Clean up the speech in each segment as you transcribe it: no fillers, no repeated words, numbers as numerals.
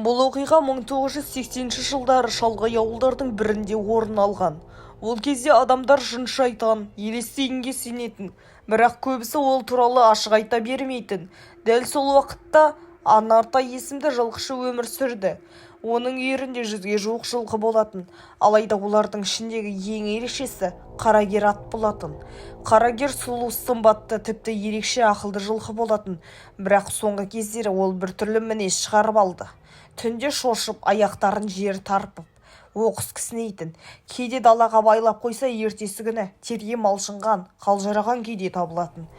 Бұл оқиға 1980 жылдары шалғай ауылдардың бірінде орын алған. Ол кезде адамдар жын-шайтан, елес дегенге сенетін, бірақ көбісі ол туралы ашық айта бермейтін. Дәл сол уақытта Нартай есімді жылқышы өмір сүрді. Оның үйірінде 100-ге жуық жылқы болатын. Алайда олардың ішіндегі ең ерекшесі Қарагер ат болатын. Қарагер сұлу, сымбатты, тіпті ерекше ақылды жылқы болатын. Бірақ соңғы кездері ол біртүрлі мінез шығарып алды. Түнде шошып, аяқтарын жер тарпып, оқыс кісінейтін. Кейде далаға байлап қойса, ертесі күні терге малшынған, қалжыраған күйде табылатын.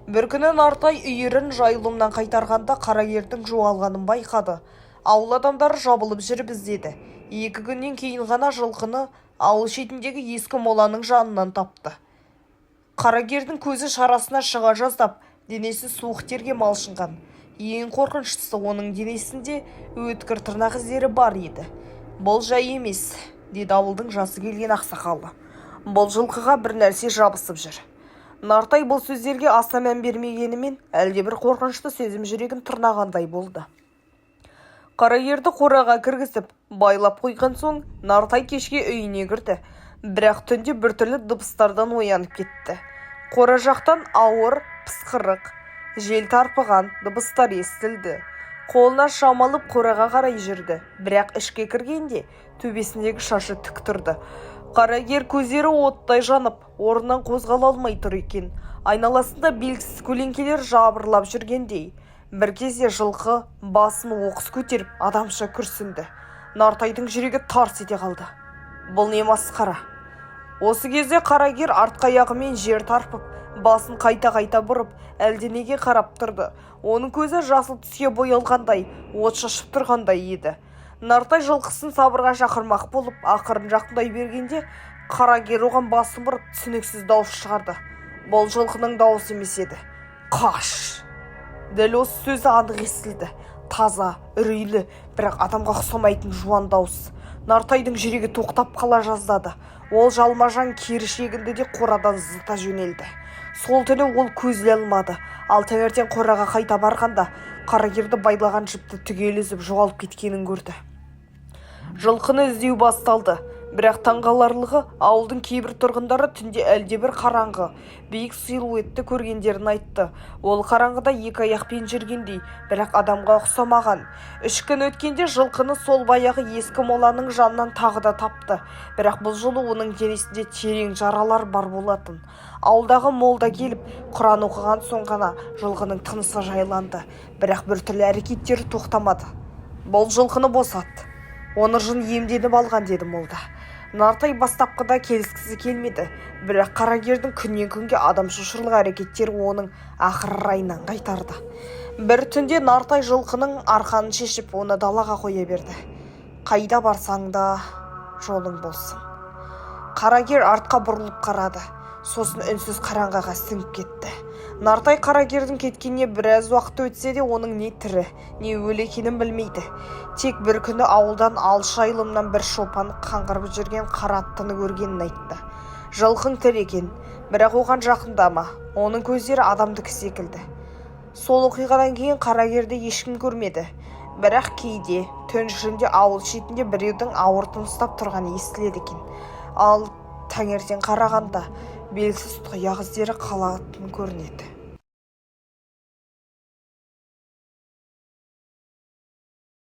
Бір күні Нартай үйірін жайылымнан қайтарғанда Қарагердің жоғалғанын байқады. Ауыл адамдары жабылып жүріп іздеді. 2 күннен кейін ғана жылқыны ауыл шетіндегі ескі моланың жанынан тапты. Қарагердің көзі шарасына шыға жаздап, денесі суық терге малшынған. Ең қорқыныштысы, оның денесінде өткір тырнақ іздері бар еді. «Бұл жай емес», – деді ауылдың жасы келген ақсақалы. «Бұл жылқыға бір нәрсе жабысып жүр». Нартай бұл сөздерге аса мән бермегенімен, әлдебір қорқынышты сезім жүрегін тырнағандай болды. Қарагерді қораға кіргізіп, байлап қойған соң, Нартай кешке үйіне кірді. Бірақ түнде біртүрлі дыбыстардан оянып кетті. Қора жақтан ауыр пысқырық, жел тарпыған дыбыстар естілді. Қолына шам алып, қораға қарай жүрді. Бірақ ішке кіргенде төбесіндегі шашы тік тұрды. Қарагер көздері оттай жанып, орнынан қозғала алмай тұр екен. Айналасында белгісіз көлеңкелер жабырлап жүргендей. Бір кезде жылқы басын оқыс көтеріп, адамша күрсінді. Нартайдың жүрегі тарс ете қалды. Бұл не масқара? Осы кезде Қарагер артқы аяғымен жер тарпып, басын қайта-қайта бұрып, әлденеге қарап тұрды. Оның көзі жасыл түске боялғандай, от шашып тұрғандай еді. Нартай жылқысын сабырға шақырмақ болып, ақырын жақындай бергенде, Қарагер оған басын бұрып, түсініксіз дауыс шығарды. Бұл жылқының дауысы емес еді. «Қаш!» Дәл осы сөзі анық естілді. Таза, үрейлі, бірақ адамға ұқсамайтын жуан дауыс. Нартайдың жүрегі тоқтап қала жаздады. Ол жалма-жан кері шегінді де, қорадан зыта жөнелді. Сол түні ол көз іле алмады. Ал таңертең қораға қайта барғанда, Қарагерді байлаған жіпті түгел үзіп, жоғалып кеткенін көрді. Жылқыны іздеу басталды. Бірақ таңғаларлығы, ауылдың кейбір тұрғындары түнде әлдебір қараңғы, биік силуэтті көргендерін айтты. Ол қараңғыда екі аяқпен жүргендей, бірақ адамға ұқсамаған. 3 күн өткенде жылқыны сол баяғы ескі моланың жанынан тағы да тапты. Бірақ бұл жолы оның денесінде терең жаралар бар болатын. Ауылдағы молда келіп, құран оқыған соң ғана жылқының тынысы жайланды. Бірақ біртүрлі әрекеттері тоқтамады. «Бұл жылқыны босат. Оны жын иемденіп алған», – деді молда. Нартай бастапқыда келіскісі келмеді. Бірақ Қарагердің күннен күнге адам шошырлық әрекеттері оның ақыры райынан қайтарды. Бір түнде Нартай жылқының арқанын шешіп, оны далаға қоя берді. «Қайда барсаң да, жолың болсын». Қарагер артқа бұрылып қарады. Сосын үнсіз қараңғыға сіңіп кетті. Нартай Қарагердің кеткеніне біраз уақыт өтсе де, оның не тірі, не өлі екенін білмейді. Тек бір күні ауылдан алыс жайылымнан бір шопан қаңғырып жүрген қара аттыны көргенін айтты. «Жылқың тірі екен, бірақ оған жақындама. Оның көздері адамдікі секілді». Сол оқиғадан кейін Қарагерді ешкім көрмеді. Бірақ кейде түн ішінде ауыл шетінде біреудің ауыр тыныстап тұрғаны естіледі екен. Ал таңертең қарағанда, белгісіз тұяқ іздері қалатын көрінеді.